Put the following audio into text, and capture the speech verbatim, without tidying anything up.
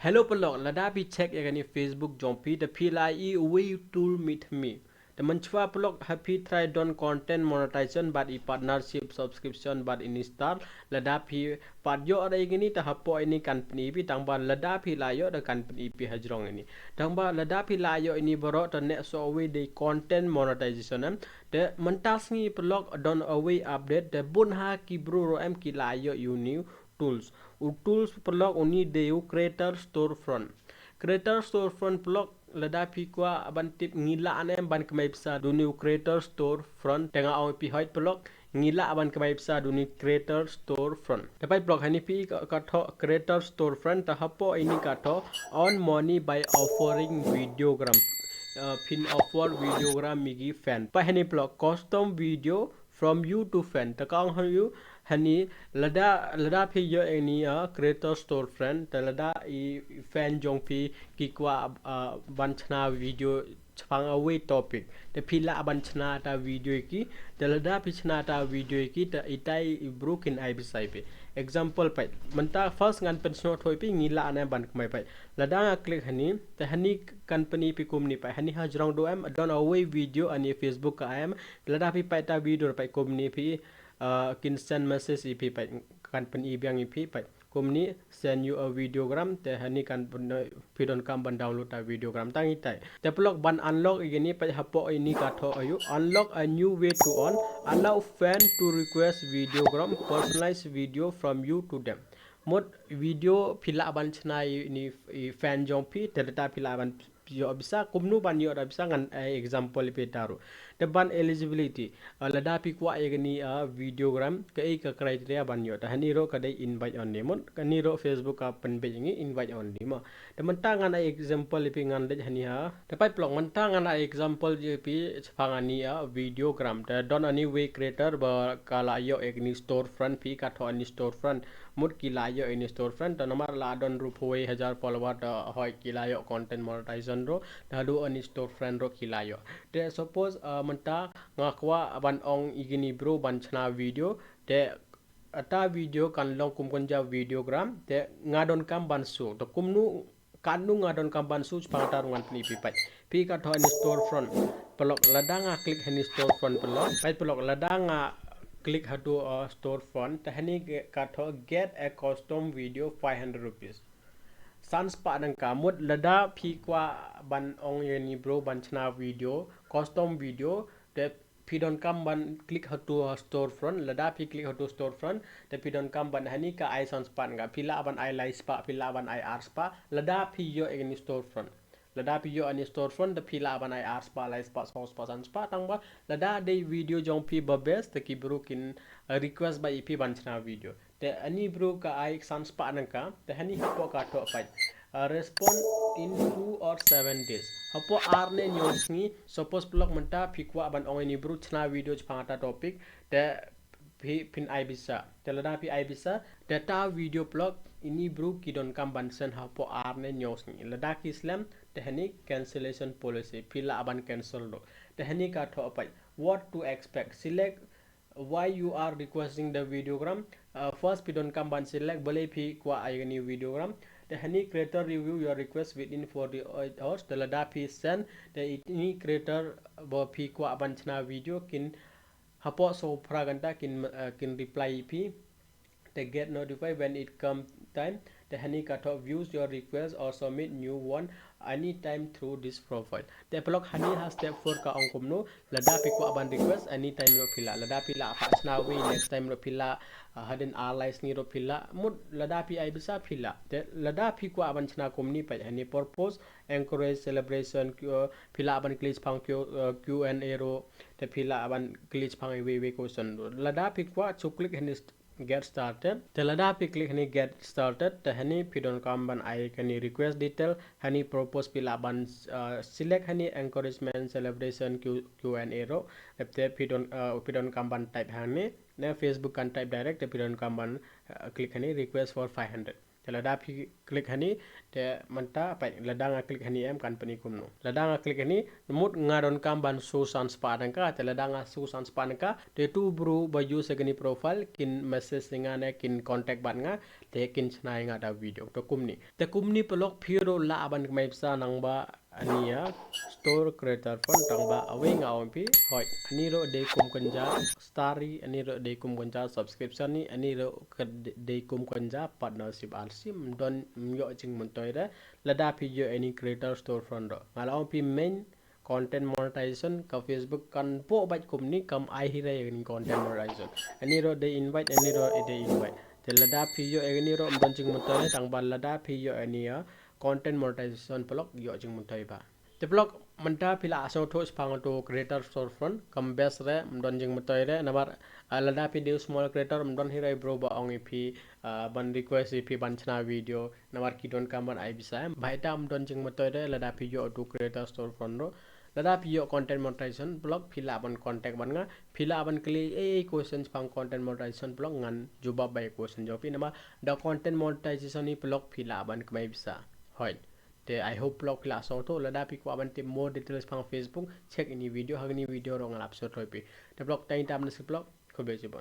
Hello paralok, lada phi check ïa kane Facebook jong phi, te phi la ïohi uwei u tool mih thymmai. Te mynshwa paralok, ha phi trai don content monetization bad i partnership subscription bad ini star, lada phi pat ïoh da ïa kine, te hapoh ini kan pyni ïa phi, tangba lada phi la ïoh te kan pyni ïa phi hajrong ini. Tangba lada phi la ïoh ini baroh, te neh soh uwei dei content monetization em. Te mynta sngi paralok don uwei update, te bun ha ki bru ruh em ki la ïoh ïa une u tools. U tools paralok une dei u Creator Storefront. Creator Storefront paralok, lada phi kwah ban tip ngi lah ne em ban kamai pisa da une u Creator Storefront, te nga ong ïa phi hooid paralok, ngi lah ban kamai pisa da une u Creator Storefront. Te peit paralok, hani phi ka, ka thoh Creator Storefront, te hapoh ini ka thoh earn money by offering videogram. Uh, phin offer videogram ïa ki fan. Peit hani paralok, custom video from you to fan. Te ka ong ha u, hani lada, lada phi ïoh ïa ini, uh, Creator Storefront, te lada i fan jong phi ki kwah, uh, ban shna video shaphang uwei topic, te phi lah ban shna ta video ïa ki. Te lada phi shna ta video ïa ki, te itai i bru kin ai pisa ïa phi. Example peit, mynta first ngan pynsngew thoh ïa phi ngi lah ne em ban kamai. Peit, lada nga click hani, te hani kan pyni ïa phi kumne. Peit hani hajrong duh em don uwei video, ani Facebook ka em. Lada phi peit ta video, peit kumne phi, uh, kin send message ïa phi. Peit kan pyni biang ïa phi. Peit kumne, send you a videogram, te hani kan pyn-, phi donkam ban download ta videogram tang itai. Te paralok, ban unlock ïa kine, peit hapoh ini ka thoh ha u, unlock a new way to earn, allow fan to request videogram, personalize video from you to them. Mut video phi lah ban shna ïa ini, ïa fan jong phi, te lada phi lah ban ïoh pisa, kumno ban ïoh da pisa, ngan ai example ïa phi ta ruh. Te ban eligibility, uh, lada phi kwah ïa kane, uh, videogram, kaei ka criteria ban ïoh? Te hani ruh ka dei invite only. Mut kane ruh Facebook ka pynbeit ïa ngi invite only mo. Te mynta ngan ai example ïa phi, ngan leit hani ha. Te peit paralok, mynta ngan ai example ïa phi shaphang ani, uh, videogram. Te don ani uwei creator ba ka la ïoh ïa kane Storefront, phi ka thoh ani Storefront. Mut ki la ïoh ini Storefront, te namar la don ruh phew wei hajar follower, te hooid ki la ïoh content monetization ruh, te haduh ini Storefront ruh ki la ïoh. Te suppose, uh, mynta nga kwah ban ong ïa kine bru ban shna video, te, uh, ta video kan long kum kynja videogram, te nga donkam ban show. Te kumno, katno nga donkam ban show shaphang ta ruh ngan pyni ïa phi. Peit, phi ka thoh ini Storefront. Paralok, lada nga click hani Storefront paralok. Peit paralok, lada nga click haduh, uh, Storefront, te hani ka thoh get a custom video five hundred rupees. San spah dang ka. Mut lada phi kwah ban ong ïa ini bru ban shna video, custom video, te phi donkam ban click haduh Storefront. Lada phi click haduh Storefront, te phi donkam ban, hani ka ai san spah dang ka. Phi lah ban ai lai spah, phi lah ban ai ar spah. Lada phi ïoh ïa kane Storefront. Lada phi ïoh ani Storefront, te phi lah ban ai ar spah, lai spah, saw spah, san spah, tangba lada dei video jong phi ba best, te ki bru kin, uh, request bha ïa phi ban shna video. Te ani bru ka ai san spah dang ka, te hani hapoh ka thoh peit, uh, respond in two or seven days. Hapoh ar ne hynñiew sngi, suppose paralok mynta phi kwah ban ong ïa ini bru shna video shaphang ta topic, te phi, phin ai pisa. Te lada phi ai pisa, te ta video paralok ini bru ki donkam ban send hapoh ar ne hynñiew sngi. Lada ki slem, te hani cancellation policy, phi lah ban cancel ruh. Te hani ka thoh peit, what to expect. Select why you are requesting the videogram. Uh, first phi donkam ban select balei phi kwah ai kane videogram. Te hani creator review your request within forty-eight hours. Te lada phi send, te ini creator ba phi kwah ban shna video kin hapoh saw phra kynta kin, uh, kin reply ïa phi. Te get notified when it come time. Te hani ka thoh views your request or submit new one anytime through this profile. Te paralok, hani ha step four ka ong kumno, lada phi kwah ban request anytime ruh phi lah. Lada phi lah pat shna uwei, next time ruh phi lah, uh, hadien ar lai sngi ruh phi lah. Mut lada phi ai pisa phi lah. Te lada phi kwah ban shna kumne, peit hani purpose, encourage celebration, Q, uh, phi lah ban kylli shaphang Q, uh, Q and A ruh, te phi lah ban kylli shaphang iwei iwei question ruh. Lada phi kwah, shu click hani get started. Te lada phi click hani get started, te hani phi donkam ban ai kane request detail, hani purpose phi lah ban, uh, select hani encouragement, celebration, Q, Q and A ruh. Te phi don, uh, phi donkam ban type hani, ne Facebook kan type direct, te phi donkam ban, uh, click hani request for five hundred. Te lada phi click hani, te mynta peit lada nga click hani em kan pyni kumno. Lada nga click hani, mut nga donkam ban show san spah tyngka, te lada nga show san spah tyngka, te tu bru ba use kani profile kin message nga ne kin contact bad nga, te kin shna ïa nga da video. Te kumni. Te kumni paralok phi ruh lah ban kmai pisa nangba ani ïa store creator fund tangba awei nga ong phi. Hoi, ani ruh dei kum kynja star hi, ani ruh dei kum kynja subscription hi, ani ruh dei kum kynja partnership. Ar sim don ym ïoh jingmyntoi re lada phi ïoh ïa ini creator store fund ruh. Nga la ong phi main content monetization ka Facebook kan poh bad kumni kam ai hi re ïa ini content monetization. Ani ruh dei invite, ani ruh dei invite. Te lada phi ïoh ïa ini ruh ym don jingmyntoi re tangba lada phi ïoh ïa ini ïa content monetization paralok ïoh jingmyntoi ba. Te paralok mynta phi la sngewthuh shaphang utu creator store fund kam best re ym don jingmyntoi re namar lada phi dei u small creator ym don hi re bro ba ong ïa phi ban request ïa phi ban shna video namar ki donkam ban ai pisa em. Ba ita ym don jingmyntoi re lada phi ïoh utu creator store fund ruh. Lada phi ïoh content monetization paralok phi lah ban contact bad nga, phi lah ban kylli ei ei question shaphang content monetization paralok ngan jubab ba ei question jong phi namar da content monetization hi paralok phi lah ban kmai pisa. Hoi. Te I hope paralok phi la sngewthuh, lada phi kwah ban tip more details shaphang Facebook, check ini video, ha ini video ruh nga la upload hoi phi. Te paralok tang ita mynta shi paralok, khublei shibun.